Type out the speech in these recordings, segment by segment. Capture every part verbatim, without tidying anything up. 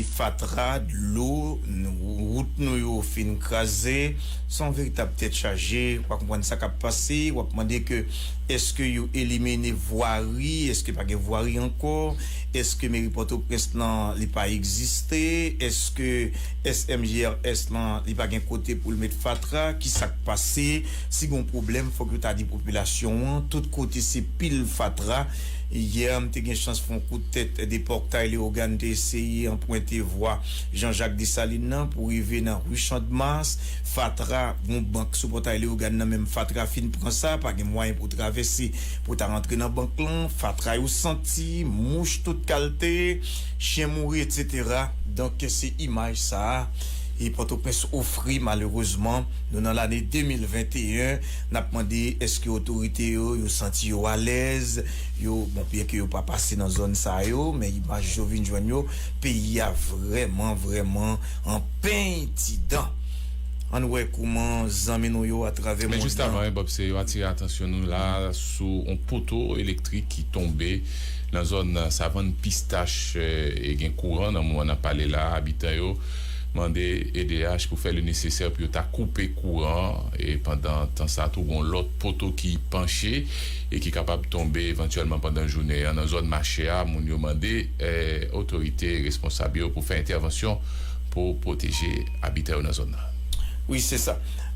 Fatra, dlo, wout nou yo fin kraze. Se yon veritab tèt chaje. W pa konprann sa k ap pase. W ap mande ke èske yo elimine vwari? Èske pa gen vwari ankò? Èske meri Pòtoprens lan li pa egziste? Èske S M G R S lan li pa gen kote pou l met fatra? Ki sa k pase? Si gen yon pwoblèm, fòk yo ta di popilasyon an. Tout kote se pil fatra. Yè, m te gen chans fè yon kout tèt de Pòktay Leyogàn, te eseye anpwente vwa Jean Jacques Dessalines nan pou rive nan ri Chandmas. Fatra, gon bank sou Pòktay Leyogàn nan, menm fatra fin pran sa, pa gen mwayen pou travèse, pou ta rantre nan bank lan. Fatra yo santi, mouch tout kalte, chen mouri, etsetera. Donk, se imaj sa a e Pòtoprens ofri, malerezman. Nou nan lane de mil venteyen, n ap mande èske otorite yo, yo santi yo alèz, yo, bon, byenke yo pa pase nan zòn sa yo, men imaj yo vin jwenn yo, peyi a vrèman, vrèman anpeytidan. Ann wè kouman zanmi nou yo atravè mond lan. Men jis avan, Bob, se yo atire atansyon nou la sou yon poto elektrik ki tonbe nan zòn Savann Pistach, e gen kouran nan moman n ap pale la. Abitan yo mande E D H pou fè le nesesè pou yo ta koupe kouran an, e pandan tan sa tou, gon lòt poto ki panche e ki kapab tonbe evantyèlman pandan jounen an nan zòn mache a. Moun yo mande, eh, otorite responsab yo pou fè entèvansyon pou pwoteje abitan yo nan zòn nan. Wi, se sa.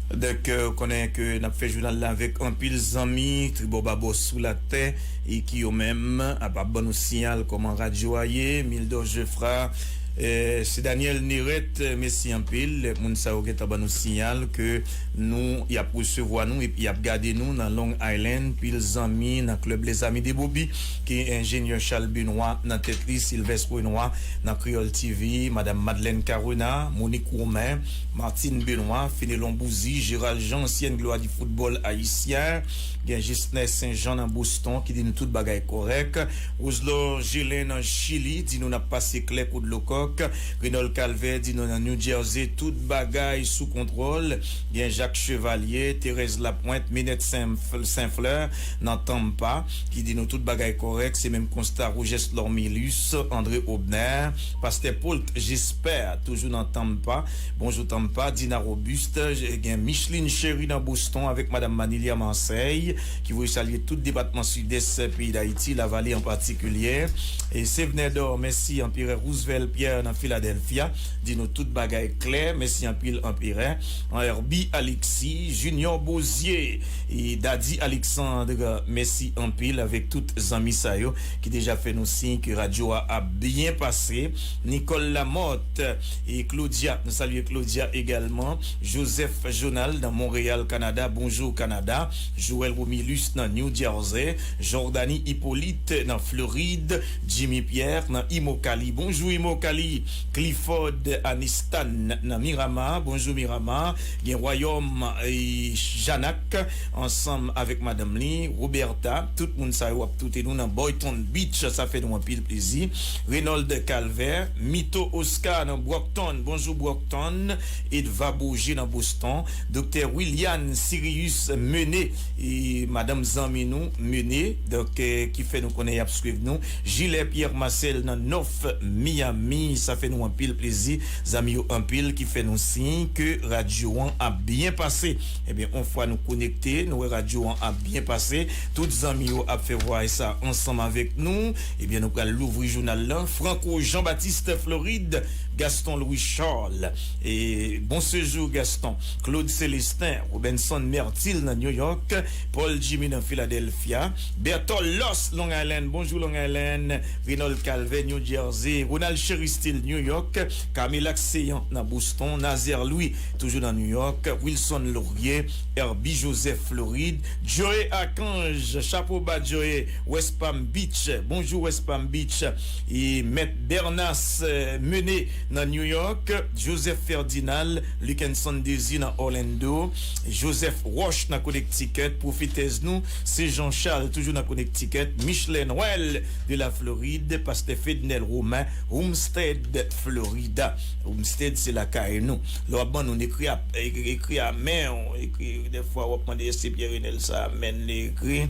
Donk, euh, konnen ke n ap fè jounal la avèk anpil zanmi tribò babò sou latè e ki yo menm ap, ap ban nou siyal kòman radyo a ye. Mildor Jeffra, eh, se Daniel Neret, mèsi anpil. Moun sa yo gentan ban nou siyal ke nou, y ap resevwa nou epi y ap gade nou nan Long Island. Pil zanmi nan klèb Les Amis de Bobby, ke enjenyè Charles Benoît nan tèt li, Sylvestre Renoir nan Kreyòl T V, Madam Madeleine Carona, Monique Romain, Martine Benoît, Fénelon Bouzy, Gérald Jean, ansyen glwa di foutbòl ayisyen. Gen Jesner Saint-Jean nan Boston ki di nou tout bagay kòrèk. Roselor Gelin nan Chili di nou n ap pase klè kou dlo kòk. Renold Calvert di nou nan New Jersey tout bagay sou kontwòl. Gen Jacques Chevalier, Thérèse Lapointe, Minette Saint-, Saint-Fleur nan Tampa ki di nou tout bagay kòrèk. Se menm konsta Rogeslor Milus, André Obner, Pastè Paul Gisbert, toujou nan Tampa. Bonjou Tampa, Dina Robuste, gen Micheline Chéry nan Boston avèk Madam Manilia Marseille, ki voye salye tout depatman Sidès peyi Dayiti, Lavale an patikilye. E Sevnèdor, mèsi Anperè Roosevelt Pierre nan Philadelphia, di nou tout bagay klè, mèsi anpil Anperè. An Herbie Alexis, Junior Bozier, e Daddy Alexandre, mèsi anpil avèk tout zanmi sa yo ki deja fè nou siy ke radyo a ap byen pase. Nicole Lamotte e Claudia, nou salye Claudia egalman. Joseph Jonal nan Monreyal, Kanada, bonjou Kanada. Joël Romilus nan New Jersey. Jordany Hippolyte nan Florid. Jimmy Pierre nan Immokalee, bonjou Immokalee. Clifford Anistan nan Miramar, bonjou Miramar. Gen Wayòm, e, Janak ansanm avèk madanm li, Roberta. Tout moun sa yo ap toute nou nan Boynton Beach, sa fè nou anpil plezi. Reynold Calvert, Mito Oscar nan Brockton, bonjou Brockton. Edva Bourget nan Boston. Doktè Willian Sirius Mené, e madanm zanmi nou Mené, donk, eh, ki fè nou konnen y ap swiv nou. Gilles Pierre Marcel nan North Miami, sa fè nou anpil plezi. Zanmi yo anpil ki fè nou siy ke radyo an ap byen pase. Ebyen, yon fwa nou konekte, nou wè radyo an ap byen pase. Tout zanmi yo ap fè vwayaj sa ansanm avèk nou. Ebyen, nou pral louvri jounal lan. Franco Jean-Baptiste Floride, Gaston Louis Charles. E bon sejou Gaston. Claude Célestin, Robenson Mertil nan New York, Paul Jimmy nan Philadelphia, Berthold Loss, Long Island, bonjou Long Island, Reynold Calvert, New Jersey, Ronald Cheristil, New York, Carmela Céant nan Boston, Nazaire Louis, toujou nan New York, Wilson Laurier, Herbie Joseph, Floride, Joey Archange, chapo ba Joey, West Palm Beach, bonjou West Palm Beach, e Mèt Bernas, eh, Mené nan New York, Joseph Ferdinand, Lukenson Désir nan Orlando, Joseph Roche nan Connecticut, pwofetèz nou, se Jean Charles, toujou nan Connecticut, Michelet Noël de la Floride, pastè Fednel Romain, Homestead, Florida. Homestead, se lakay nou. Lè w ap ban nou, ekri a, ekri a men, ekri, dèfwa w ap mande èske Pierre Renel sa a men li ekri.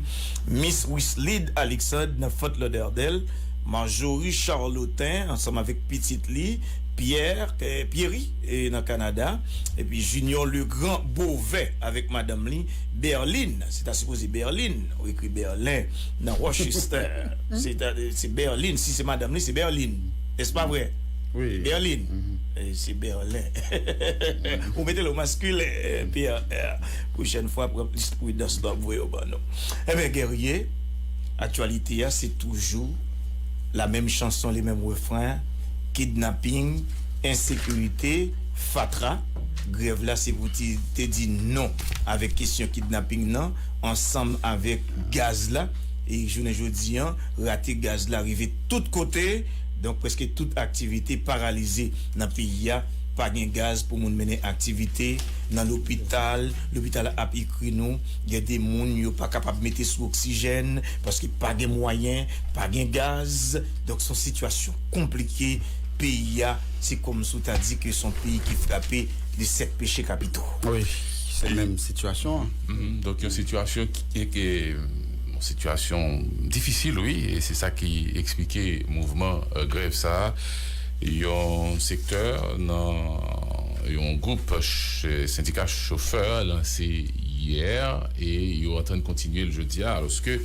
Miss Wislide Alexandre nan Fort Lauderdale, Marjorie Charlotin, ansanm avèk pitit li, Pierre, eh, Pierry, eh, nan Kanada, epi Junior Legrand Beauvais avèk madanm li, Berline. Se ta sipoze Berlin, ou ekri Berlin nan Rochester. Se ta, se Berline, si se madanm li, se Berline. Èske pa vre? Wi. Berline. Eh, se Berlin. Ou mete l o maskilen, eh, Pierre. Pwochèn fwa, pran plis pridans lè w ap voye yo ban nou. Ebyen, Guerrier, aktyalite a, se toujou la menm chanson, le menm refren, kidnaping, ensekirite, fatra. Grèv la, se pou ti, te di non avèk kesyon kidnaping nan, ansanm avèk gaz la. E jounen jodi an, rate gaz la rive tout kote. Donk, prèske tout aktivite paralize nan peyi a. Pa gen gaz pou moun mennen aktivite nan lopital. Lopital ap ekri nou, gen de moun yo pa kapab mete sou oksijèn paske pa gen mwayen, pa gen gaz. Donk, se yon sitiyasyon konplike. Peyi a, se kòmsi w ta di ke se yon peyi ki frape de sèt peche kapito. Wi, se menm sitiyasyon an. Mhm. Donk, yon sitiyasyon ki, ki, yon sitiyasyon difisil, wi, e se sa ki eksplike mouvman, euh, grèv sa a. Yon sektè nan yon gwoup ch-, sendika chofè lanse yè e yo antann kontinye l jodi a, alòske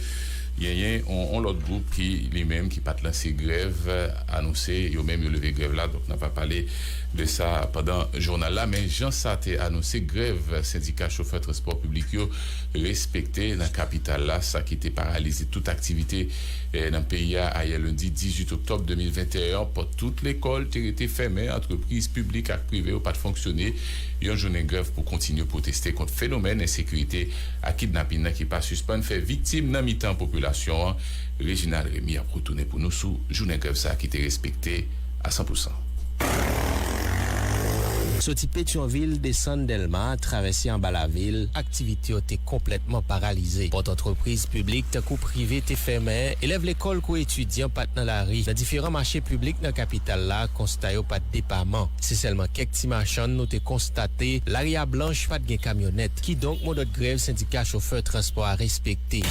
genyen yon, yon lòt gwoup ki, li menm, ki pa t lanse grèv, anonse yo menm yo leve grèv la. Donk, n ap pale de sa pandan jounal la. Men jan sa te anonse, grèv sendika chofè transpò piblik yo respekte nan kapital la, sa ki te paralize tout aktivite, eh, nan peyi a ayè lendi dizuit oktòb de mil venteyen an. Pòt tout lekòl te rete fèmen, antrepriz piblik ak prive yo pa t fonksyone. Yon jounen grèv pou kontinye pwoteste kont fenomèn ensekirite ak kidnapin nan ki pa sispann fè viktim nan mitan popilasyon an. Reginald Remy ap retounen pou nou sou jounen grèv sa a ki te respekte a san pou san. Soti Petyonvil, desann Dèlma, travèse anba lavil, aktivite yo te konplètman paralize. Pòt antrepriz piblik tankou prive te fèmen, elèv lekòl kou etidyan pa t nan lari. Nan diferan mache piblik nan kapital la, konsta yo pa t depaman. Se sèlman kèk ti machann nou te konstate, lari a blanch, pa t gen kamyonèt. Kidonk, modòd grèv sendika chofè transpò a respekte.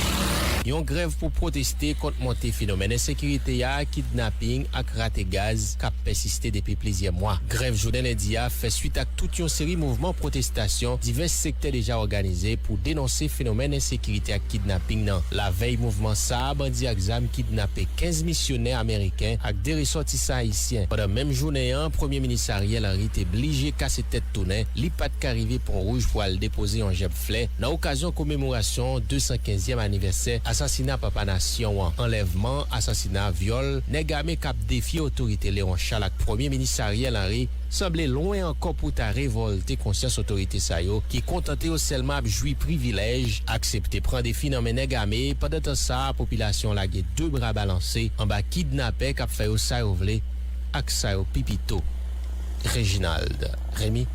Yon grèv pou pwoteste kont monte fenomèn ensekirite a, kidnaping ak rate gaz k ap pèsiste depi plizyè mwa. Grèv jounen lendi a fè swit ak tout yon seri mouvman pwotestasyon divès sektè deja òganize pou denonse fenomèn ensekirite ak kidnaping nan. Lavèy mouvman sa a, bandi ak zam kidnape kenz misyonè ameriken ak de resòtisan ayisyen. Pandan menm jounen an, Premye Minis Ariel Henry te blije kase tèt tounen, li pa t ka rive Pon Wouj pou al depoze yon jèb flè nan okazyon komemorasyon de san kenzyèm anivèsè asasina Papa Nasyon an. Anlèvman, asasina, vyòl, nèg ame k ap defye otorite Léon Charles ak Premye Minis Ariel Henry sanble lwen ankò pou ta revòlte konsyans otorite sa yo ki kontante yo sèlman ap jwi privilèj, aksepte pran defi nan men nèg ame. Pandan tan sa a, popilasyon lage de bra balanse anba kidnapè k ap fè yo sa yo vle ak sa yo pi pito. Reginald Remy,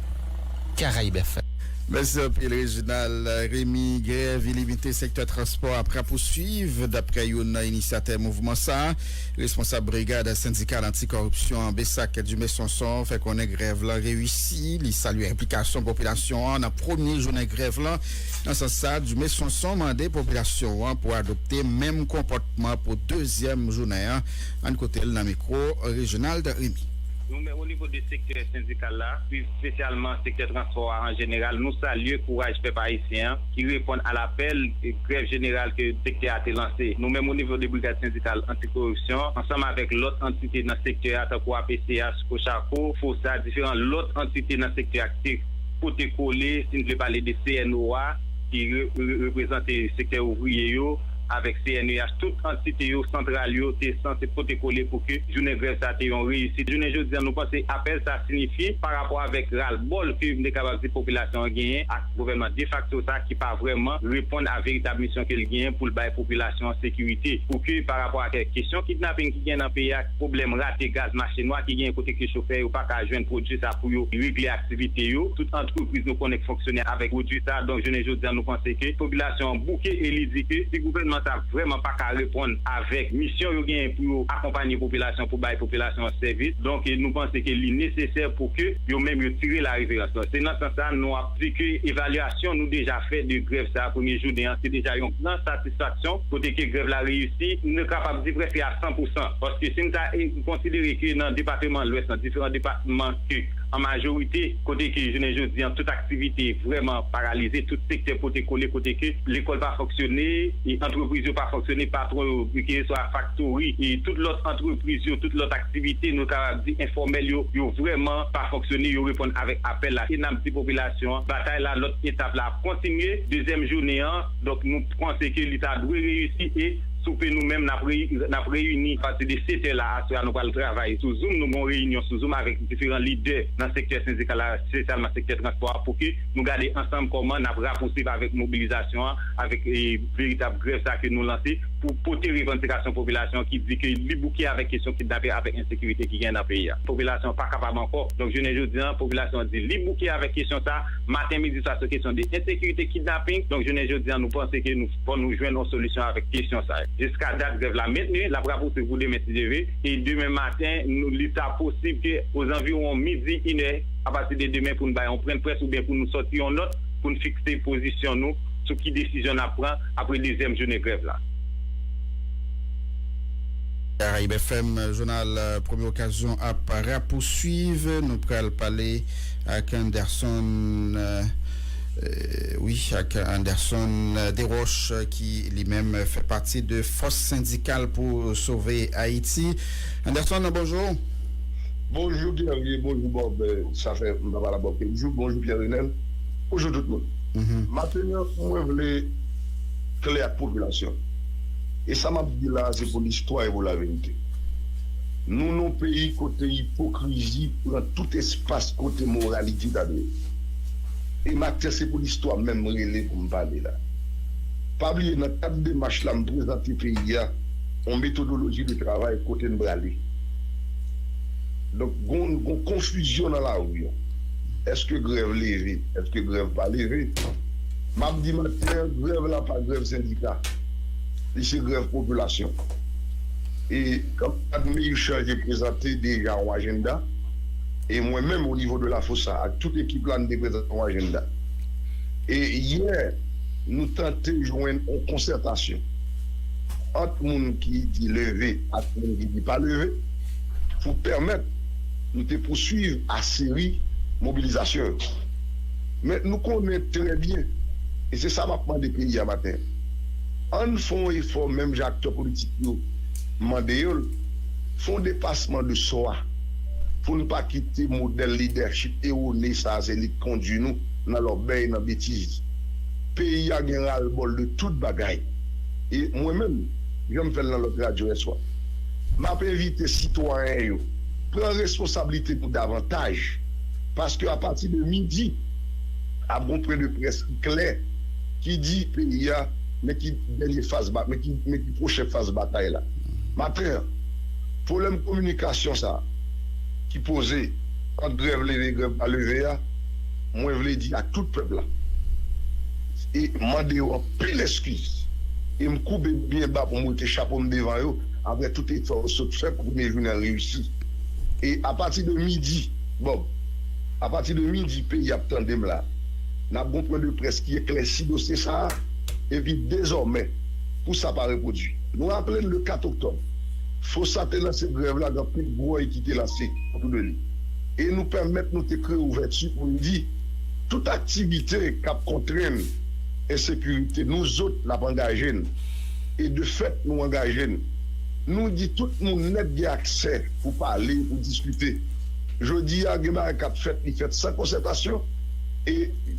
Caraïbes F M. Mèsi anpil, Reginald Remy. Grèv ilimite sektè transpò ap rapousuiv, daprè youn nan inisyatè mouvman sa a. Responsab brigad sendikal anti-kòripsyon an, BSAC, Dumé Sonson, fè konnen grèv lan reyisi. Li salye enplikasyon popilasyon an nan premye jounen grèv lan. Nan sans sa, Dumé Sonson mande popilasyon an pou adopte menm konpòtman pou dezyèm jounen an. Ann koute l nan mikwo Reginald Remy. Nou menm, o nivo de sektè sendikal la, pi espesyalman sektè transpò a an jeneral, nou salye kouraj pèp ayisyen an ki reponn a lapèl grèv jeneral ke sektè a te lanse. Nou menm, o nivo de brigad sendikal anti-koripsyon, ansanm avèk lòt antite nan sektè a, tankou A P C H, Cochaco, FOSA, diferan lòt antite nan sektè a ki te pote kole, si n vle pale de C N O A, ki re-, re-, reprezante sektè ouvriye yo, avèk C N E H, tout antite yo, santral yo, te sanse pote kole pou ke jounen grèv sa te yon reyisit. Jounen jodi a, nou panse apèl sa siyifye pa rapò avèk ralbòl ke m te kapab di popilasyon an genyen ak gouvènman defakto sa ki pa vrèman reponn a veritab misyon ke l genyen pou l bay popilasyon an sekirite. Pou ke pa rapò ak kesyon kidnaping ki genyen nan peyi a, pwoblèm rate gaz mache nwa ki genyen kote ke chofè yo pa ka jwenn pwodui sa pou yo regle aktivite yo. Tout antrepriz nou konnen k fonksyone avèk pwodui sa. Donk, jounen jodi a, nou panse ke popilasyon an bouke e li di ke si gouvènman Sa vrèman pa ka reponn avèk misyon yo genyen pou yo akonpanye popilasyon, pou bay popilasyon an sèvis. Donk, nou panse ke li nesesè pou ke yo menm yo tire lareferans lan. Se nan sans sa, nou ap di ke evalyasyon nou deja fè de grèv sa a, premye jounen an, se deja yon gran satisfaksyon, kote ke grèv la reyisi, nou kapab di prèske a san pou san. Paske si n ta e, konsidere ke nan depatman Lwès lan, diferan depatman ke an majorite, kote ke jounen jodi an, tout aktivite vrèman paralize, tout sektè pote kole, kote ke lekòl pa fonksyone, e antrepriz yo pa fonksyone, patwon yo, keseswa faktori, e tout lòt antrepriz yo, tout lòt aktivite, nou kapab di enfòmèl yo, yo vrèman pa fonksyone, yo reponn avèk apèl la. E n ap di popilasyon an, batay la, lòt etap la ap kontinye. Dezyèm jounen an, donk, nou panse ke li ta dwe reyisi e soupe nou menm, n ap reyi-, n ap reyini apati de sèt è la, aswè a, nou pral travay sou Zoom, nou gen yon reyinyon sou Zoom avèk diferan lidè nan sektè sendikal la, espesyalman sektè transpò a, pou ke nou gade ansanm kòman n ap rapousuiv avèk mobilizasyon an, avèk, e, veritab grèv sa ke nou lanse pou pote revandikasyon popilasyon ki di ke li bouke avèk kesyon kidnaping avèk ensekirite ki gen nan peyi a. Popilasyon pa kapab ankò. Donk, jounen jodi an, popilasyon an di li bouke avèk kesyon sa, maten, midi, swa, se kesyon de ensekirite, kidnaping. Donk, jounen jodi an, nou panse ke nou, fò nou jwenn yon solisyon avèk kesyon sa yo. Jiska dat, grèv la mentni, l ap rapousuiv pou demen, si Dye vle. E demen maten, nou, li ta posib ke ozanviwon midi, inè, apati de demen, pou n bay yon pwennprès oubyen pou nou sòti yon nòt, pou n fikse pozisyon nou sou ki desizyon n ap pran apre dezyèm jounen grèv la. Karayib F M, jounal, euh, Premye Okazyon ap rapousuiv. Nou pral pale ak Anderson, euh, euh, wi, ak Anderson Desroches, euh, ki li menm fè pati de Fòs Sendikal pou Sove Ayiti. Anderson, bonjou. Bonjou, Guerrier. Bonjou, Bob. Euh, sa fè m pa pale a Bob kèk jou. Bonjou, Pierre Renel. Bonjou, tout moun. Mhm. Maten an, mwen vle klè ak popilasyon. E sa m ap di la, se pou listwa e pou laverite. Nou nan yon peyi kote ipokrizi pran tout espas kote moralite ta dwe. E maten, se pou listwa menm m rele pou m pale la. Pa bliye, nan kad demach la, m prezante peyi a yon metodoloji de travay kote n prale. Donk, gon, gon konfizyon nan lari an. Èske grèv leve? Èske grèv pa leve? M ap di maten an, grèv la pa grèv sendika. Li se grèv popilasyon. E kanmarad Meïcha te prezante deja yon ajanda. E mwen menm, o nivo de la FOSA, ak tout ekip la, n te prezante yon ajanda. E yè, nou tante jwenn yon konsètasyon ant moun ki di leve ak moun ki di pa leve pou pèmèt nou te pouswiv a seri mobilizasyon yo. Men nou konnen trè byen, e se sa m ap mande peyi a maten, ann fè yon efò menm jan aktè politik yo mande yo l, fè yon depasman de swa pou n pa kite modèl lidèchip ewone sa a se li k kondui nou nan lòbèy, nan betiz. Peyi a gen ralbòl de tout bagay. E mwen menm, jan m fè l nan lòt radyo yèswa, m ap envite sitwayen yo pran responsablite nou davantaj, paske apati de midi, ap gon pwen de près ki klè, ki di peyi a, men ki dènye faz ba-, men ki, men ki pwochen faz batay la. Maten an, pwoblèm kominikasyon sa a, ki poze ant grèv leve, grèv pa leve a, mwen vle di ak tout pèp la, e mande yo anpil eskiz. E m koube byen ba pou m wete chapo m devan yo, apre tout efò yo sot fè pou premye jounen an reyisi. E apati de midi, Bob, apati de midi, peyi ap tande m la. N ap gon pwen de près ki eklèsi dosye sa a, epi dezòmè, pou sa pa repwodui. Nou raple n le kat oktòb, FOSA te lanse grèv la, gen anpil bwòy ki te lanse otou de li. E nou pèmèt nou te kreye ouvèti pou n di, tout aktivite k ap kontrenn ensekirite, nou zòt, n ap angaje n. E de fèt, nou angaje n. Nou di tout moun nèt gen aksè pou pale, pou diskite. Jodi a, gen bagay k ap fèt, li fèt san konsètasyon e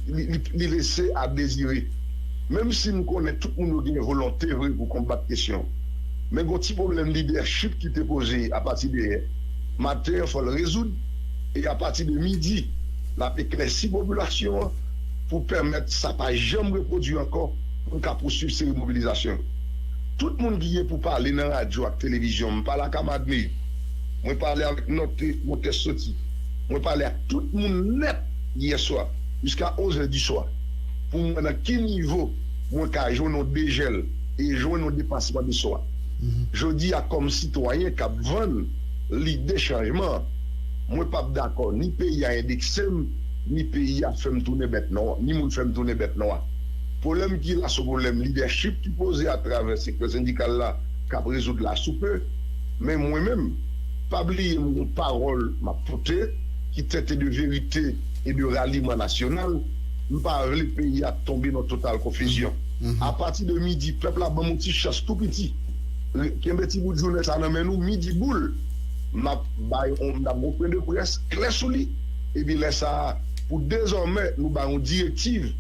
li, li, li lese a dezire. Menm si m konnen tout moun yo gen volonte vre pou konbat kesyon, men gon ti pwoblèm lidèchip ki te poze apati de yè. Maten an, fò l rezoud, e apati de midi, n ap eklèsi popilasyon an pou pèmèt sa pa janm repwodui ankò, pou n ka pouswiv seri mobilizasyon yo. Tout moun ki gen pou pale nan radyo ak televizyon, m pale ak Amad Mey, mwen pale avèk Nòt Montès Soti, mwen pale ak tout moun nèt yè swa, jiska onz è di swa, pou m wè nan ki nivo mwen ka jwenn yon dejèl e jwenn yon depasman de swa. Jodi a, kòm sitwayen k ap vann lide chanjman an, mwen p ap dakò ni peyi a endekse m, ni peyi a fè m tounen bèt nwa, ni moun fè m tounen bèt nwa. Pwoblèm ki la, se yon pwoblèm lidèchip ki poze atravè sektè sendikal la k ap rezoud la sou pe. Men mwen menm, pa bliye m gon pawòl m ap pote ki tente de verite e de raliman nasyonal. M pa vle peyi a tonbe nan total konfizyon. Apati de midi, pèp la ban m yon ti chans tou piti. Kenbe ti bout jounen sa nan men nou, midi boul, m ap bay yon, m ap gon pwen de près klè sou li. Epi lè sa a, pou dezòmè nou bay yon direktiv,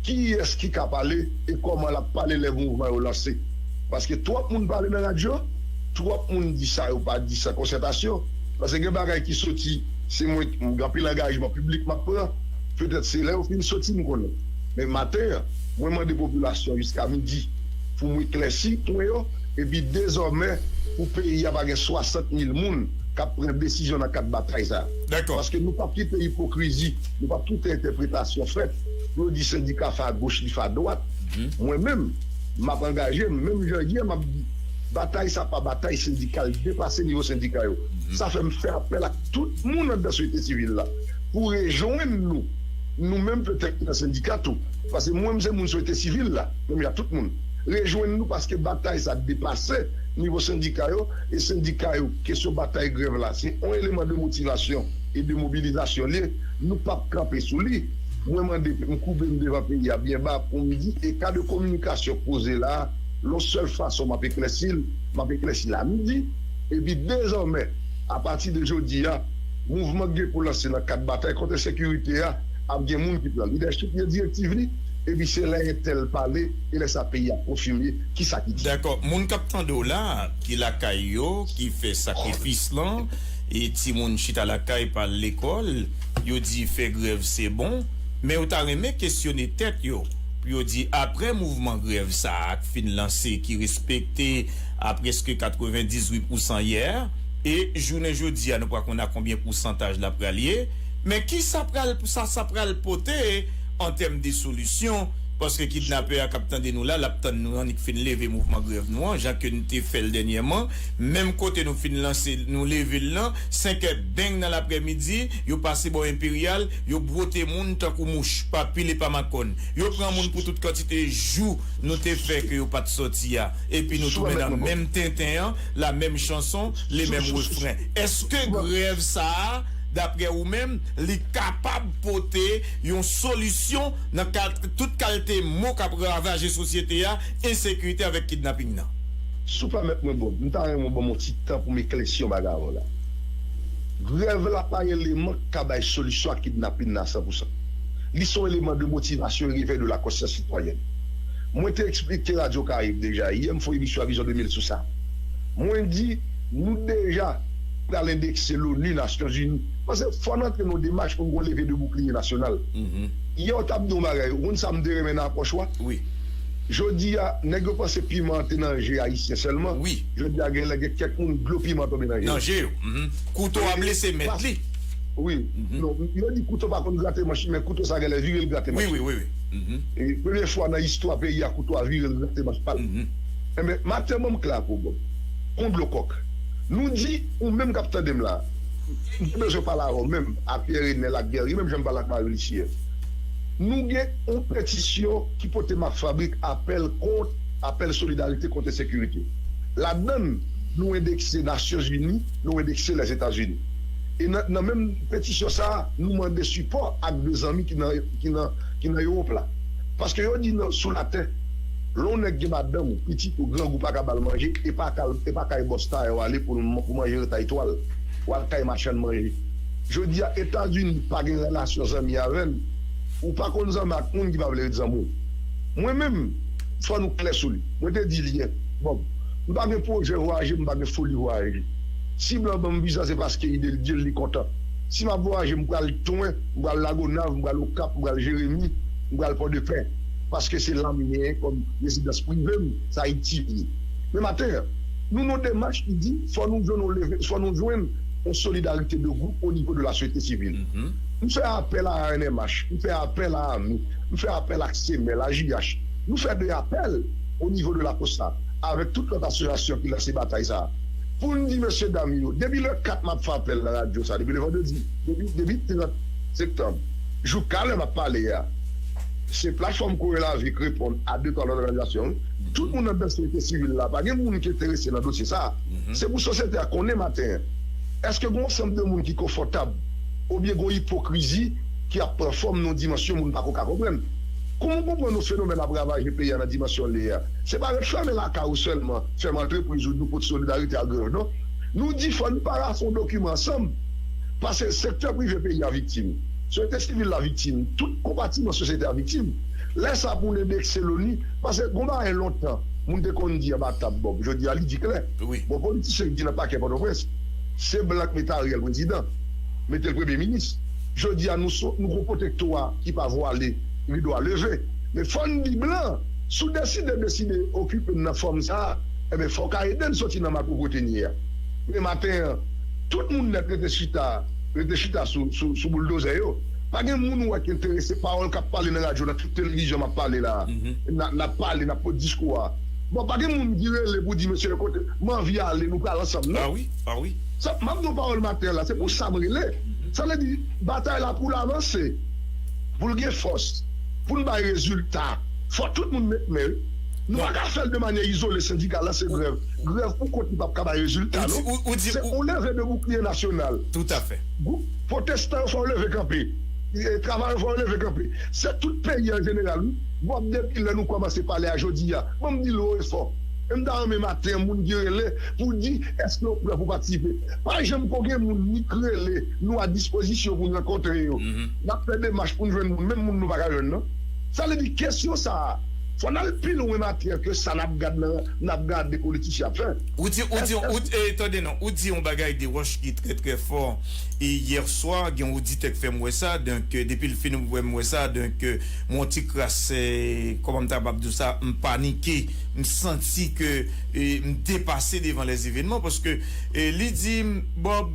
kiyès ki ka pale e kòman l ap pale lè mouvman yo lanse. Paske twòp moun pale nan radyo, twòp moun di sa yo pa di san konsètasyon. Paske gen bagay ki soti, se mwen, gen anpil angajman piblik m ap pran. Petèt se lè yo fin soti m konnen. Men maten an, mwen mande popilasyon jiska midi pou mwen eklèsi pwen yo, epi dezòmè pou peyi a pa gen swasant mil moun k ap pran desizyon nan kad batay sa a. Paske nou p ap kite ipokrizi, nou p ap kite entèpretasyon fèt pou yo di sendika fè agoch, li fè adwat. Mwen menm, m ap angaje m, menm jan yè m ap di, batay sa pa batay sendikal, depase nivo sendika yo. Sa fè m fè apèl ak tout moun anndan sosyete sivil la pou rejwenn nou. Nou menm petèt ki nan sendika tou. Paske mwen, m se moun sosyete sivil la, menm jan tout moun. Rejwenn nou paske batay sa depase nivo sendika yo, e sendika yo, kesyon batay grèv la, se yon eleman de motivasyon e de mobilizasyon li ye. Nou p ap kanpe sou li. Mwen mande, m koube m devan peyi a byen ba pou m di, e ka de kominikasyon k poze la a, yon sèl fason m ap eklèsi l, m ap eklèsi l a midi. Epi dezòmè, apati de jodi a, mouvman k gen pou lanse nan kad batay kont ensekirite a, ap gen moun ki pran lidèchip li, direktiv li, epi se lè entèl pale, e lè sa peyi a konfime kisa ki di. Dakò. Moun k ap tande w la, ki lakay yo, ki fè sakrifis lan, e timoun chita lakay pa al lekòl, yo di fè grèv se bon, men yo ta renmen kesyone tèt yo, pou yo di apre mouvman grèv sa a k fin lanse, ki respekte a prèske katrevendizuit pousan yè, e jounen jodi a, nou pa konn a konbyen pousantaj la pral ye, men kisa pral, sa, sa pral pote an tèm de solisyon, paske kidnapè a k ap tande nou la, l ap tann nou annik fin leve mouvman grèv nou an, jan ke nou te fè l dènyèman, menm kote nou fin lanse, nou leve l lan, senk è beng nan laprèmidi, yo pase bò Enperyal, yo bwote moun tankou mouch, pa pil e pa makòn. Yo pran moun pou tout kantite jou nou te fè ke yo pa t sòti a. Epi nou tounen nan menm tenten an, la menm chanson, le menm refren. Èske grèv sa a, daprè ou menm, li kapab pote yon solisyon nan kal-, tout kalite mo k ap ravaje sosyete a, ensekirite avèk kidnaping nan? Si w pèmèt mwen, Bob, m ta renmen w ban m yon ti tan pou m eklèsi yon bagay avè w la. Grèv la pa eleman k ka bay solisyon a kidnaping nan a san pousan. Li se yon eleman de motivasyon e revèy de la konsyans sitwayèn. Mwen te eksplike Radyo Karayib deja yè, m fè yon emisyon a Vizyon de mil sou sa. Mwen di, nou deja pral endekse l'ONU, Nasyonzini. Paske fò n antre nan yon demach pou n gon leve de boukliye nasyonal. Yè, w t ap di yon bagay, ou konn sa m te renmen nan apwòch ou a? Wi. Jodi a, nèg yo panse piman an te nan je ayisyen sèlman. Wi. Jodi a, gen lè gen kèk moun, dlo piman tonbe nan je yo. Nan je yo. Kouto a blese mèt li. Wi. Non, yo di kouto pa konn grate manch, men kouto sa genlè vire l grate manch. Wi, wi, wi, wi. E premye fwa nan istwa peyi a, kouto a vire l grate manch pa l. Enben, maten, ban m klè ak ou, Bob. Kon dlo kòk. Nou di, ou menm k ap tande m la, m te bezwen pale avè w menm, ak Pierre Renel, ak Guerrier, menm jan m pale ak Marie Lucie. Nou gen yon petisyon ki pote mak fabrik apèl kont, apèl solidarite kont ensekirite. Ladan l, nou endekse Nasyonzini, nou endekse Lèzetazini. E nan, nan menm petisyon sa a, nou mande sipò ak de zanmi ki nan, ki nan, ki nan Ewòp la. Paske yo di nan, sou latè, lè yon nèg gen madanm ou, pitit ou, grangou pa ka ba l manje, e pa ka, e pa kay bòs tayè w ale pou, pou manje retay twal. W al kay machann manje. Jodi a, Etazini pa gen relasyon zanmi avè n. Ou pa konn zanmi ak moun ki pa vle ret zanmi w. Mwen menm, fò nou klè sou li. Mwen te di l yè, Bob, m pa gen pwojè vwayaje, m pa gen foli vwayaje. Si blan ban m viza, se paske ide l di l li kontan. Si m ap vwayaje, m pral Touen, m pral Lagonav, m pral Okap, m pral Jeremi, m pral Pòdepè. Paske se la m genyen kòm rezidans prive m, sa itil li. Men maten an, nou nan demach ki di, fò nou jwenn yon leve, fò nou jwenn yon solidarite de gwoup o nivo de la sosyete sivil. M fè apèl a A N M H, m fè apèl a ami, m fè apèl ak Semèl, a J H. Nou fè de apèl. o nivo de la posta, avèk tout lòt asosyasyon ki lanse batay sa a, pou n di mesye dam yo, depi le kat m ap fè apèl nan radyo sa, depi le vandredi, depi, depi trant septanm, jouka lè m ap pale a, se platfòm Kore Lavi k reponn a de twa lòt òganizasyon. Tout moun anndan sosyete sivil la, pa gen moun ki enterese nan dosye sa a. Se pou sosyete a konnen maten an, èske gen yon ansanm de moun ki konfòtab oubyen gen yon ipokrizi ki ap pran fòm nan yon dimansyon moun pa ko ka konprann? Kòman w konprann yon fenomèn ap ravaje peyi a nan dimansyon l ye a? Se pa ret fèmen lakay ou sèlman, fèmen antrepriz ou, nou pot solidarite ak grèv, non. Nou di fò n parafon dokiman ansanm. Paske sektè prive peyi a viktim. Sosyete sivil la viktim. Tout konpatiman sosyete a viktim. Lè sa pou n endekse loni, paske gon bagay lontan, moun te konn di anba tab, Bob. Jodi a, li di klè. Bon, politisyen ki nan pakè Pòtoprens, se blan k mete Ariel prezidan, mete l premye minis. Jodi a, nou, nou gon pwotektwa ki pa vwale, rido a leve. Men fò n di blan, si w deside, deside okipe n nan fòm sa a, enben, fò w ka ede n soti nan malpwopreté n ye a. Men maten an, tout moun nèt rete chita, rete chita sou, sou, sou bouldozè yo. Pa gen moun ou wè ki enterese pawòl k ap pale nan radyo, nan tout televizyon m ap pale la a. N a, n ap pale, n ap pot diskou a. Bon, pa gen moun ki rele pou di, mesye, kote, m anvi ale, nou pral ansanm, non? Ah wi, ah wi. Sa, m ap di yon pawòl maten an la, se pou sa m rele. Sa vle di, batay la pou l avanse, pou l gen fòs, pou l bay rezilta, fò tout moun met men, wi. Nou pa ka fè l de manyè izole, sendika lanse grèv. Grèv pou kont li p ap ka bay rezilta, non. Se yon leve de boukliye nasyonal. Tout à fait. Gwoup pwotestan yo fò yo leve kanpe. E, travayè yo fò yo leve kanpe. Se tout peyi an jeneral, wi. Bon, depi lè nou kòmanse pale a jodi a, bon, m di l wo e fò. E m ta renmen maten an, moun ki rele pou di, èske yo prè pou patisipe? Pa janm ko gen moun ni k rele, nou a dispozisyon pou n rankontre yo. N ap fè demach pou n jwenn moun, menm moun nou pa ka jwenn, non. Sa vle di, kesyon sa a, fò n al pi lwen maten an ke sa n ap gad nan, n ap gade politisyen ap fè. Ou di, ou di, ou, eh, tande non, ou di yon bagay de wòch ki trè, trè fò. E yè swa, gen yon oditè k fè m wè sa, donk, eh, depi l fin wè m wè sa, donk, eh, m yon ti kras, eh, kòman m ta kapab di w sa, m panike, m santi ke, eh, m depase devan lèzevènman, paske, eh, li di m, Bob,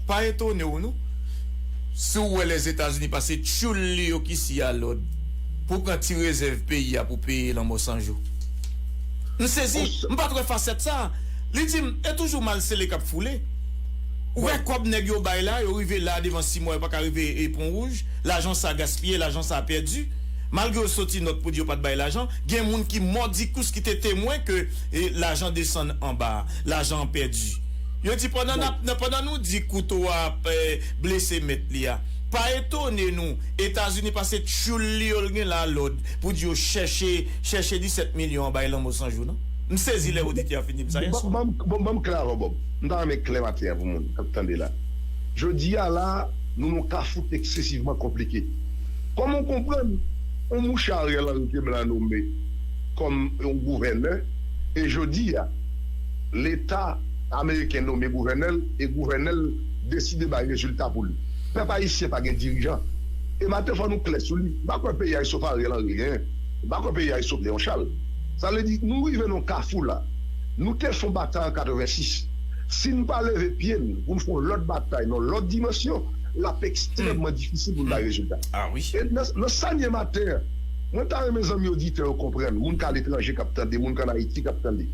pa etone w non. Si w wè Lèzetazini pase tchoul li yo ki si a lòd pou pran ti rezèv peyi a pou peye lanmò san jou. M sezi, m pa t wè fasèt sa. Li di m, e toujou mal sele k ap foule. Ou wè kòb nèg yo bay la, yo rive la devan Simon, yo pa ka rive e Pon Wouj. Lajan sa gaspiye, lajan sa pèdi. Malgre yo soti nòt pou di yo pa t bay lajan, gen moun ki mòdikous ki te temwen ke, e, lajan desann anba, lajan an pèdi. Yo di pandan n ap, nan, pandan nou di kouto a ap, eh, blese mèt li a, pa etone nou, Etazini pase tchoul li yo l gen la lòd pou di yo chèche, chèche disèt milyon an bay lanmò san jou, non? M sezi lè oditè a fin di m sa yè swa. Bon, ban m, bon, ban m klè avè w, Bob. M ta renmen klè maten an pou moun k ap tande la. Jodi a la, nou nan yon kafou eksesivman konplike. Kòman w konprann yon mouche Ariel Henry te blan nome kòm yon gouvènè, e jodi a, Leta ameriken nome gouvènè l, e gouvènè l deside bay rezilta pou li. Pèp ayisyen pa gen dirijan. E maten fò nou klè sou li. M pa kwè peyi a e sof Ariel Henry genyen. M pa kwè peyi a e sof Léon Charles. Sa vle di, nou rive nan yon kafou la. Nou te fè yon batay an katrevensis. Si n pa leve pye n pou n fè yon lòt batay nan yon lòt dimansyon, l ap ekstrèmman difisil pou n bay rezilta. Ah wi. E nan, nan sa n ye maten an, mwen ta renmen zanmi oditè yo konprann, moun k aletranje k ap tande, moun k ann Ayiti k ap tande.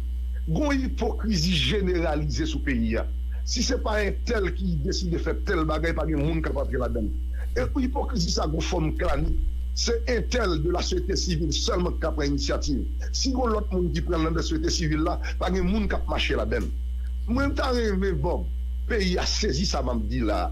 Gon ipokrizi jeneralize sou peyi a. Si se pa entèl ki deside fè tèl bagay, pa gen moun k ap antre ladan l. E ipokrizi sa gon fòm klanik. Se entèl de la sosyete sivil sèlman ki ka pran inisyativ. Si gon lòt moun ki pran l nan sosyete sivil la, pa gen moun k ap mache ladan l. Mwen ta renmen, Bob, peyi a sezi sa m ap di la.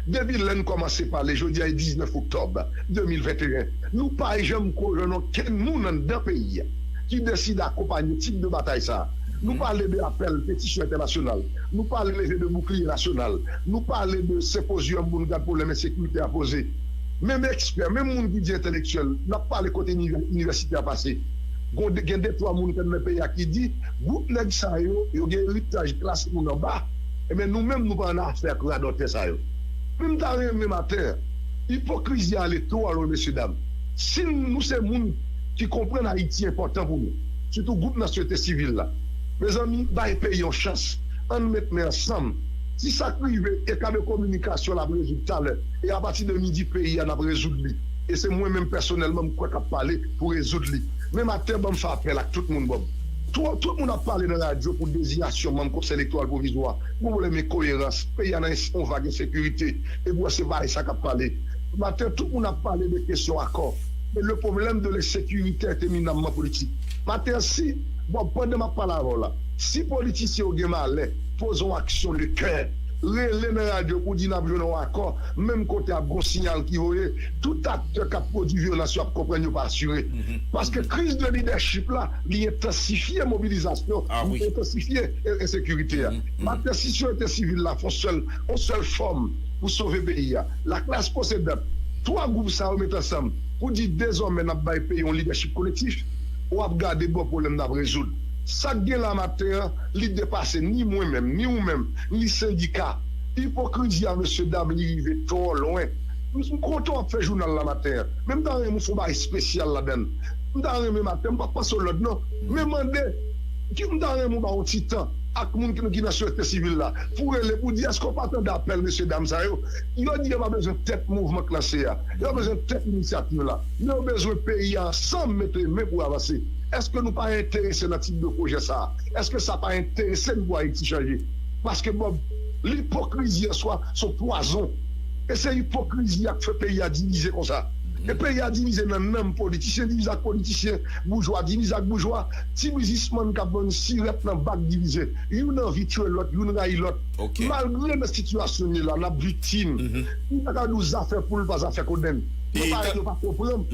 Depi lè n kòmanse pale, jodi a e diznèf oktòb de mil venteyen, nou pa janm ko jwenn okenn moun anndan peyi a ki deside akonpanye tip de batay sa a. Nou pale de apèl, petisyon entènasyonal. Nou pale leve de boukliye nasyonal. Nou pale de senpozyòm pou n gad pwoblèm ensekirite a poze. Menm ekspè, menm moun ki di entelektyèl, n ap pale kote inivè-, inivèsite a pase. Gon de, gen de twa moun k anndan peyi a ki di, gwoup nèg sa yo, yo gen eritaj klas moun anba. Ebyen, nou menm, nou pa annafè ak radòtè sa yo. Men m ta renmen maten an, ipokrizi a ale twò lwen, mesye dam. Si nou se moun ki konprann Ayiti enpòtan pou nou, sitou gwoup nan sosyete sivil la, mezanmi, bay peyi yon chans. Ann met men ansanm. Si sa k rive, e ka de kominikasyon l ap rezoud talè. E apati de midi peyi a n ap rezoud li. E se mwen menm pèsonèlman m kwè k ap pale pou rezoud li. Men maten, ban m fè apèl ak tout moun, Bob. Tout, tout moun ap pale nan radyo pou dezinyasyon manm Konsèy Elektoral Pwovizwa. Gon pwoblèm enkoyerans. Peyi a nan yon vag ensekirite. Epi w wè se pa sa k ap pale. Maten, tout moun ap pale de kesyon akò. E le problème de l'insécurité est éminemment politique. Maten, si, bon, pandan m ap pale avè w la, si politisyen yo gen malè, poze yon aksyon de kè. Rele nan radyo pou di n ap jwenn yon akò, menm kote ap gon siyal ki voye, tout aktè k ap pwodui vyolans yo ap konprann yo pa asire. Paske kriz de lidèchip la, li entansifye mobilizasyon, li entansifye e- ensekirite a. Maten, si sosyete sivil la fè yon sèl, yon sèl fòm pou sove peyi a, laklas posedant, twa gwoup sa yo met ansanm pou di dezòmè n ap bay peyi yon lidèchip kolektif, w ap gade bon pwoblèm n ap rezoud. Sa k gen la maten an, li depase ni mwen menm, ni ou menm, ni sendika. Ipokrizi a, mesye dam, li rive twò lwen. M, m kontan w ap fè jounal la maten an, men m ta renmen w fè yon bagay espesyal ladan l. M ta renmen maten, m p ap pase w lòd non, men mande, ki m ta renmen w ba yon ti tan ak moun ki, ki nan sosyete sivil la, pou rele, pou di, èske w pa tande apèl mesye dam sa yo? Yo di yo pa bezwen tèt mouvman k lanse a, yo pa bezwen tèt inisyativ la, men yo bezwen peyi a ansanm mete men pou avanse. Èske nou pa enterese nan tip de pwojè sa a? Èske sa pa enterese n pou Ayiti chanje? Paske, Bob, lipokrizi an swa se yon pwazon. E se ipokrizi a k fè peyi a divize konsa. E peyi a divize nan nanm politisyen, divize ak politisyen, boujwa divize ak boujwa, ti biznismann k ap vann sirèt nan bak divize. Youn anvi tchwe lòt, youn rayi lòt. Malgre nan sitiyasyon n ye la, n ap viktim. M ta ka di w zafè poul pa zafè kodenn. Yo pa, yo pa konprann.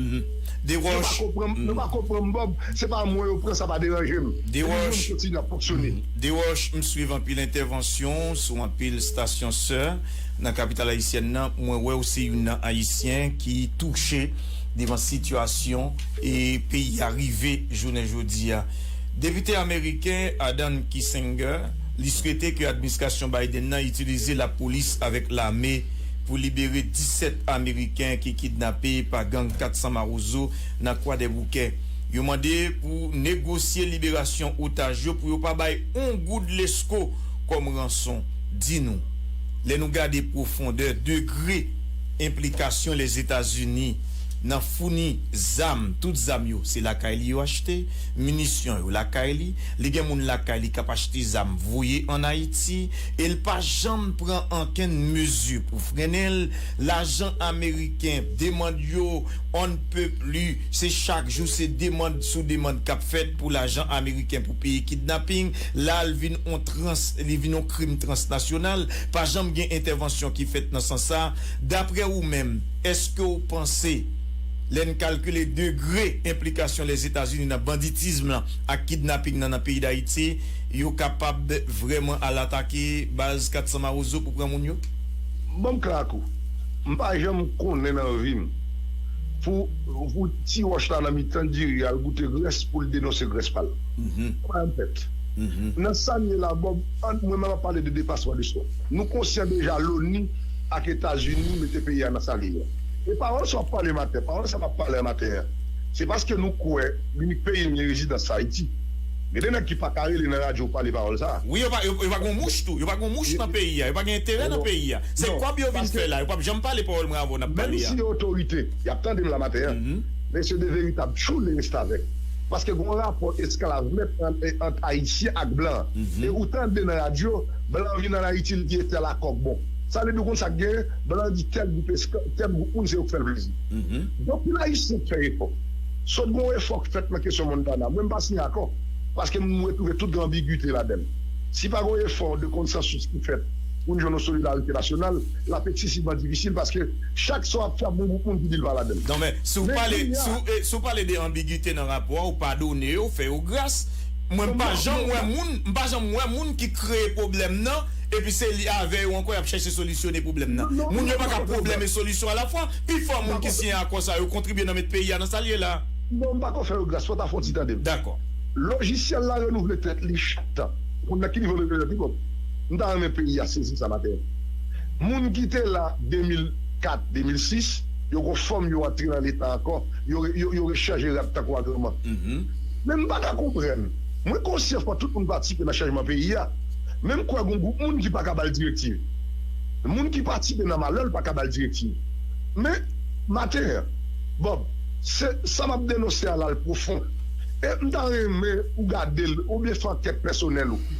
Yo pa konprann, yo pa konprann Bob. Se pa mwen yo pran, sa pa deranje m. Epi yo kontinye ap fonksyone. Dewoch, m swiv anpil entèvansyon w sou anpil stasyon sè nan kapital ayisyèn nan. Mwen wè w se youn nan Ayisyen ki touche devan sitiyasyon e peyi a rive jounen jodi a. Depite ameriken Adam Kinzinger, li swete ke administrasyon Biden nan itilize lapolis avèk lame pou libere disèt Ameriken ki kidnape pa gang kat san Mawozo nan Kwadèboukè. Yo mande pou negosye liberasyon otaj yo pou yo pa bay on goud lesko kòm ranson. Di nou, lè nou gade pwofondè, degre enplikasyon Lèzetazini nan founi zam, tout zam yo, se lakay li yo achte, minisyon yo lakay li, li gen moun lakay li k ap achte zam voye ann Ayiti, e l pa janm pran ankenn mezi pou frennen l. Lajan ameriken, demann yo, on ne peut plus, se chak jou se demann sou demann k ap fèt pou lajan ameriken pou peye kidnaping. La, l vin on trans, li vin on krim transnasyonal. Pa janm gen entèvansyon ki fèt nan sans sa. Daprè ou menm, èske w panse, lè n kalkile degre enplikasyon Lèzetazini nan banditizm lan ak kidnaping nan nan peyi Dayiti, yo kapab vrèman al atake baz kat san Mawozo pou pran moun yo? Ban m klè ak ou. M pa janm konnen nan vi m pou, pou ti wòch la nan mitan diri a, l goute grès pou l denonse grès pa l. Sa pa janm fèt. Nan sa n ye la, Bob, mwen menm ap pale de depasman de swa. Nou konsyan deja Loni ak Etazini mete peyi a nan sa l ye a. E pawòl sa w ap pale maten, pawòl sa m ap pale a maten an, se paske nou kwè li peyi l gen rezidans Ayiti. Gen de nèg ki pa ka rele nan radyo pale pawòl sa a. Wi, yo pa, yo, yo pa gen mouch tou. Yo pa gen mouch nan peyi a. Yo pa gen enterè nan peyi a. Se kòb yo vin fè la. Yo p ap janm pale pawòl mwen avè w n ap pale a. Menm si yo otorite, y ap tande m la maten an. Men se de veritab tchoul e restavèk. Paske gen yon rapò esklav mèt ant, ant Ayisyen ak blan. E ou tande nan radyo, blan vin ann Ayiti, li di e tèl akò k bon. Sa vle di ou konn sa k genyen, blan di tèl gwoup, tèl gwoup moun se yo k fè l plezi. Donk pou Ayisyen fè efò. Sot gen yon efò k fèt nan kesyon Montana. Mwen m pa siyen akò. Paske m retwouve tout gen anbigite ladan l. Si pa gen yon efò de konsansis ki fèt pou n jwenn yon solidarite nasyonal, l ap eksesivman difisil paske chak sa w ap fè ap gen yon gwoup moun ki di l pa ladan l. Non men, si w pale, si w, e, si w pale de anbigite nan rapò a, w padone yo, w fè yo gras. Mwen m pa janm wè moun, m pa janm wè moun ki kreye pwoblèm nan, epi se li avè yo ankò y ap chèche solisyone pwoblèm nan. Moun yo pa ka pwoblèm e solisyon alafwa. Pifò moun ki siyen akò sa yo kontribye nan met peyi a nan sa l ye la. Non, m pa ko fè yo gras, fò w ta fè yon ti tande m. Dakò. Lojisyèl la renouvle tèt li chak tan. Ou konn nan ki nivo l renouvle tèt li, Bob? M ta renmen peyi a sezi sa maten an. Moun ki te la de mil kat, de mil sis, yo gon fòm yo antre nan Leta ankò, yo, yo, yo rechanje rad tankou agranman. Men m pa ka konprann. Mwen konsyan fò tout moun patisipe nan chanjman peyi a. Men m kwè gon gwoup moun ki pa ka ba l direktiv. Moun ki patisipe nan malè l pa ka ba l direktiv. Men, maten an, Bob, se, sa m ap denonse a la l pwofon. E m ta renmen ou gade l, oubyen fè ankèt pèsonèl ou.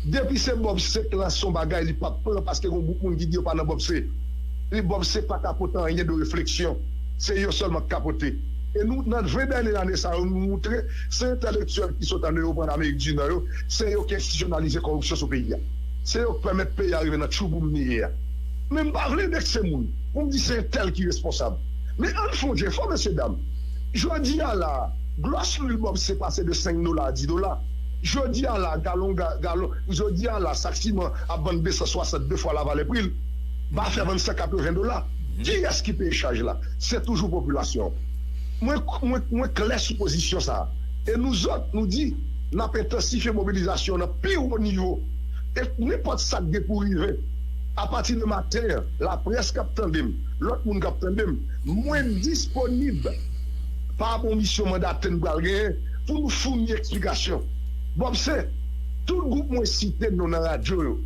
Depi se Bob C k lanse yon bagay, li p ap pran paske gen yon gwoup moun ki di yo pa nan Bob C. Li Bob C pa ka pote anyen de refleksyon. Se yo sèlman k ka pote. E nou, nan ven dènye lane sa yo, nou moutre se entèlektyèl ki sot an Ewòp, an Amerik di Nò yo, se yo ki enstitisyonalize kòripsyon sou peyi a. Se yo k pèmèt peyi a rive nan tchouboum li ye a. Men m pa vle endekse moun pou m di se entèl ki responsab. Men ann fè yon jefò, mesye dam. Jodi a la, glòs lwil Bob C pase de senk dola a dis dola. Jodi a la, galon, ga- galon, jodi a la, sak siman ap vann de san swasant de fwa lavalè pri l. Ba fè vann san katreven dola. Kiyès ki peye chaj la? Se toujou popilasyon. Mwen, mwen, mwen klè sou pozisyon sa a. E nou zòt, nou di, n ap entansifye mobilizasyon nan pi wo nivo. E nenpòt sa k gen pou rive, apati de maten an, laprès k ap tande m, lòt moun k ap tande m, mwen disponib pa rapò misyon mandate n pral genyen pou nou founi eksplikasyon. Bob C, tout gwoup mwen site non nan radyo yo,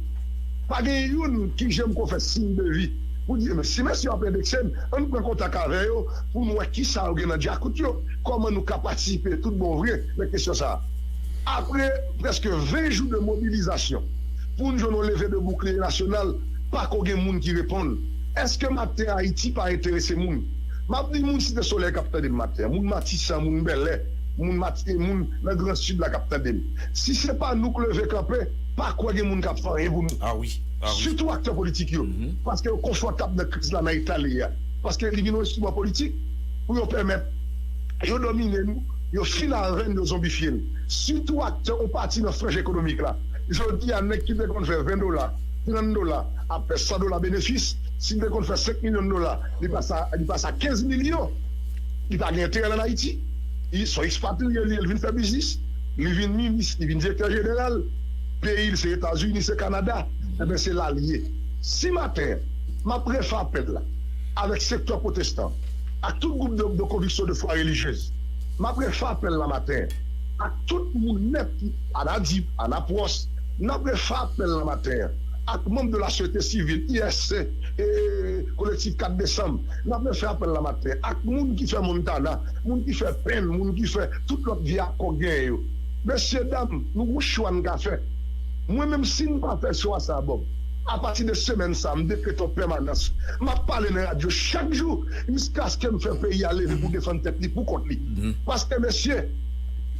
pa gen youn ki janm ko fè siy de vi pou di, men si mesye yo ap endekse m, ann pran kontak avè yo pou n wè kisa yo gen nan djakout yo, kòman nou ka patisipe tout bon vre nan kesyon sa a. Apre prèske ven jou de mobilizasyon pou n jwenn yon leve de boukliye nasyonal, pa ko gen moun ki reponn. Èske maten Ayiti pa enterese moun? M ap di moun Site Solèy k ap tande m maten an, moun Matisan, moun Bèlè, moun Mati, moun nan Gran Sid la k ap tande m. Si se pa nou k leve kanpe, pa kwè gen moun k ap fè anyen pou nou. Ah wi, ah wi. Sitou aktè politik yo. Paske yo konfòtab nan kriz la, nan eta li ye a. Paske li vin yon enstriman politik pou yo pèmèt yo domine nou, yo fin avè n, yo zonbifye n. Sitou aktè yon pati nan franj ekonomik la. Jodi a, nèg ki te konn fè ven dola, trant dola, ap fè san dola benefis. Si l te konn fè senk milyon dola, li pase a, li pase a kenz milyon. Li pa gen enterè l ann Ayiti. Li se yon ekspatriye, li, li vin fè biznis, li vin minis, li vin direktè jeneral. Peyi l se Etazini, se Kanada. Enben, se la l ye. Si maten, m ap refè apèl la avèk sektè pwotestan, ak tout gwoup de, de konviksyon de fwa relijyez. M ap refè apèl la maten ak tout moun nèt, Anadip, Anapwòs. N ap refè apèl la maten ak manm de la sosyete sivil, I S C, e, Kolektif kat desanm. N ap refè apèl la maten ak moun ki fè Montana, moun ki fè Penn, moun ki fè tout lòt vye akò genyen yo. Mesye dam, nou gon chwa n ka fè. Mwen menm, si n pa fè chwa sa a, Bob, apati de semèn sa a, m dekrete yon pèmanans. M ap pale nan radyo chak jou jiskaske m fè peyi a leve pou defann tèt li pou kont li. Paske, mesye,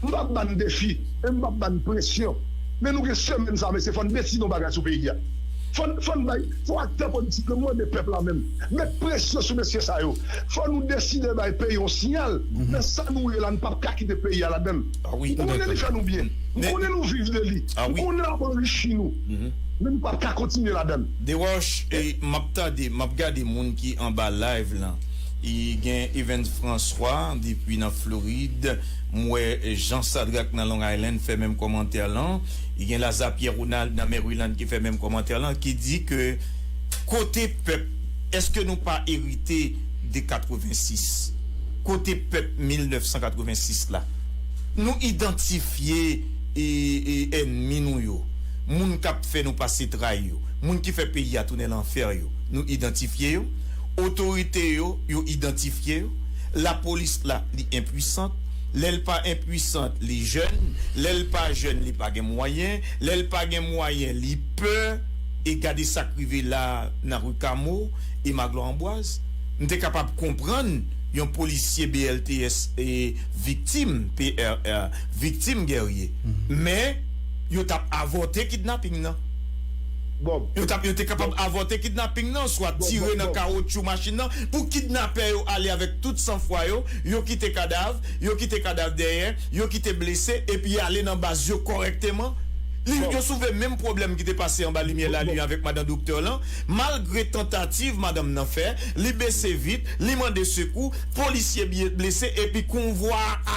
m p ap ba n defi e m p ap ba n presyon. Men nou gen semèn sa a, mesye, fò n deside yon bagay sou peyi a. Fò n, fò n bay, fò aktè politik yo mande pèp la menm. Met presyon sou mesye sa yo. Fò nou deside bay peyi yon siyal. Nan sa nou ye la, n p ap ka kite peyi a ladan l. Ah wi, m konnen li fè nou byen. M konnen nou viv de li. Ah wi. M konnen l ap anrichi nou. Men nou p ap ka kontinye ladan l. Desroches, e, m ap tande, m ap gade moun ki anba live lan. E gen Evans François depi nan Florid. M wè Jean Sadrac nan Long Island fè menm kòmantè lan. E gen Laza Pierre Ronald nan Maryland ki fè menm kòmantè lan, ki di ke kote pèp, èske nou pa erite de katrevensis? Kote pèp mil nèf san katrevensis la? Nou idantifye, e, e, ènmi nou yo, moun k ap fè nou pase tray yo, moun ki fè peyi a tounen lanfè yo, nou idantifye yo. Otorite yo, yo idantifye yo. Lapolis la, li enpwisant. Lè l pa enpwisant, li jèn. Lè l pa jèn, li pa gen mwayen. Lè l pa gen mwayen, li pè. E gade sa k rive la nan ri Kamo e Magloire Ambroise. M te kapab konprann yon polisye B L T S e viktim, P R R, viktim Guerrier. Men, yo t ap avòte kidnaping nan. Yo t ap, yo te kapab avòte kidnaping nan, swa tire nan kawotchou machin nan, pou kidnapè yo ale avèk tout sanfwa yo, yo kite kadav, yo kite kadav dèyè, yo kite blese, epi ale nan baz yo kòrèkteman. Li, yo soulve menm pwoblèm ki te pase anba limyè lalin avèk madan doktè lan. Malgre tantativ madanm nan fè, li bese vit, li mande sekou, polisye bye blese, epi konvwa a